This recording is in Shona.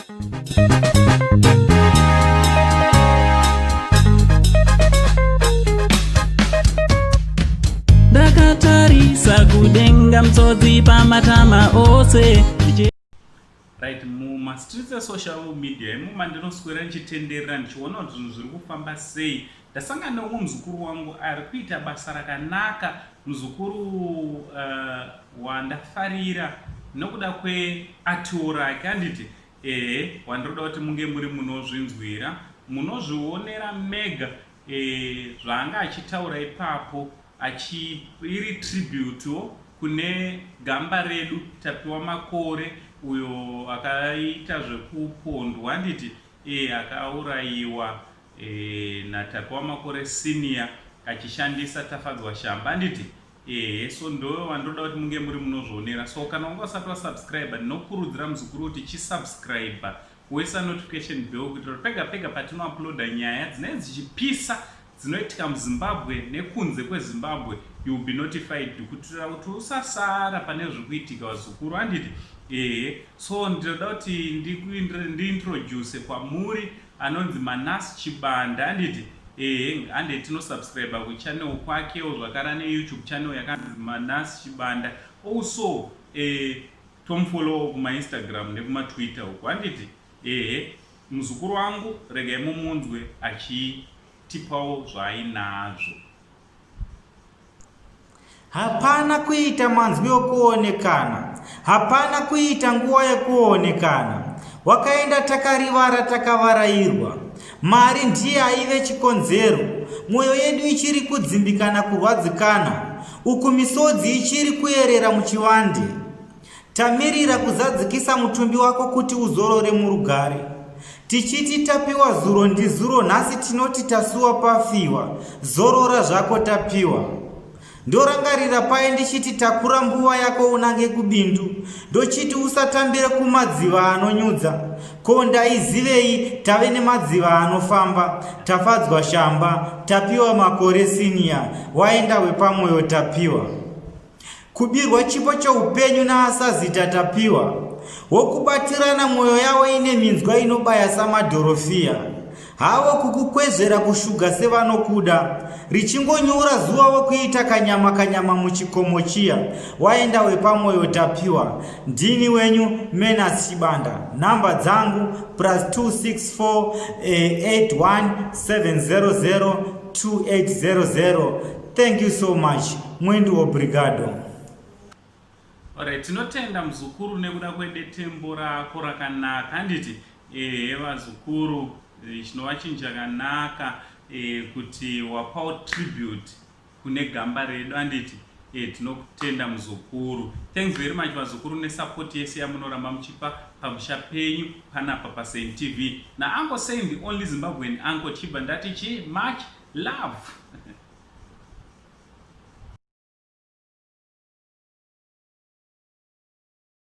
Ndakatarisa kudenga mtsodzi pamatama ose. Right, mumastreets esocial media imo mandinoswera ndichitenderera ndichiona kuti zvinhu zviri kufamba sei. Ndasangana neumwe muzukuru wangu ari kuita basa rakanaka, muzukuru wandafarira nokuda kweatiwo rake, handiti? Ehe, wandiroda kuti munge muri munozvinzwira, munozvionera mega e, zvaanga achitaura ipapo achi iri tributewo kune gamba redu Tapiwa Makore uyo akaita zvekupondwa, handiti? E, akaurayiwa e, naTapiwa Makore Senior achishandisa Tafadzwa Shamba, handiti? Ehe, so ndo wandoda kuti munge muri munozvionera. So kana wanga usati wasubscribe, ndinokurudzira muzukuru kuti chisubscribe, woisa notification bell kuitira kuti pega pega patinouploada nyaya dzinenge dzichipisa dzinoitika muZimbabwe nekunze kweZimbabwe, you will be notified kuitira kuti usasara pane zviri kuitika vazukuru, handiti? Ehe, so ndinoda kuti ndiintroduce kwamuri anonzi Manas Chibanda, handiti? Ehe, hande tinosubscribe kuchannel kwakewo zvakare, ane YouTube channel yakanzi Manas Chibanda. Also tomufollow kumaInstagram nekumaTwitter uko, handiti? Ehe, muzukuru wangu, regai mumunzwe achitipawo zvaainazvo. Hapana kuita manzwi okuonekana, hapana kuita nguva yekuonekana. Wakaenda takarivara takavarairwa. Mari ndiye aive chikonzero. Mwoyo yedu ichiri kudzimbikana kurwadzikana, uku misodzi ichiri kuyerera muchivande. Tamirira kuzadzikisa mutumbi wako kuti uzorore murugare. Tichiti tapiwa zuro ndizuro nhasi tinoti tasuwa pafiwa. Zorora zvako Tapiwa. Ndorangarira paye ndichiti takura mbuva yako unange kubindu. Ndochiti usatambire kumadziva anonyudza. Ko ndaizivei tave nemadziva anofamba. Tafadzwa Shamba, Tapiwa Makore Senior, waenda wepamwoyo Tapiwa. Kubirwa chipo choupenyu naasazita Tapiwa. Wokubatirana mwoyo yavo ine minzwa inobaya samadhorofiya. Havo kukukwezvera kushuga sevanokuda. Richingonyura zuva vokuita kanyama kanyama muchikomo chiya. Waenda wepamwoyo Tapiwa. Ndini wenyu Menas Chibanda. Nhamba dzangu plus 264 81 700 2800. Thank you so much. Muito obrigado. Alright, tinotenda muzukuru nekuda kwedetembo rako rakanaka, handiti? Ehe vazukuru, chinova chinhu chakanaka kuti wapawo tribute kune gamba redu, handiti? Tinokutenda muzukuru. Thanks very much vazukuru nesupport yese yamunoramba muchipa pamusha penyu panapa paSaint TV. NaUncle Saint, the only Zimbabwean uncle, tichibva ndati chi much love.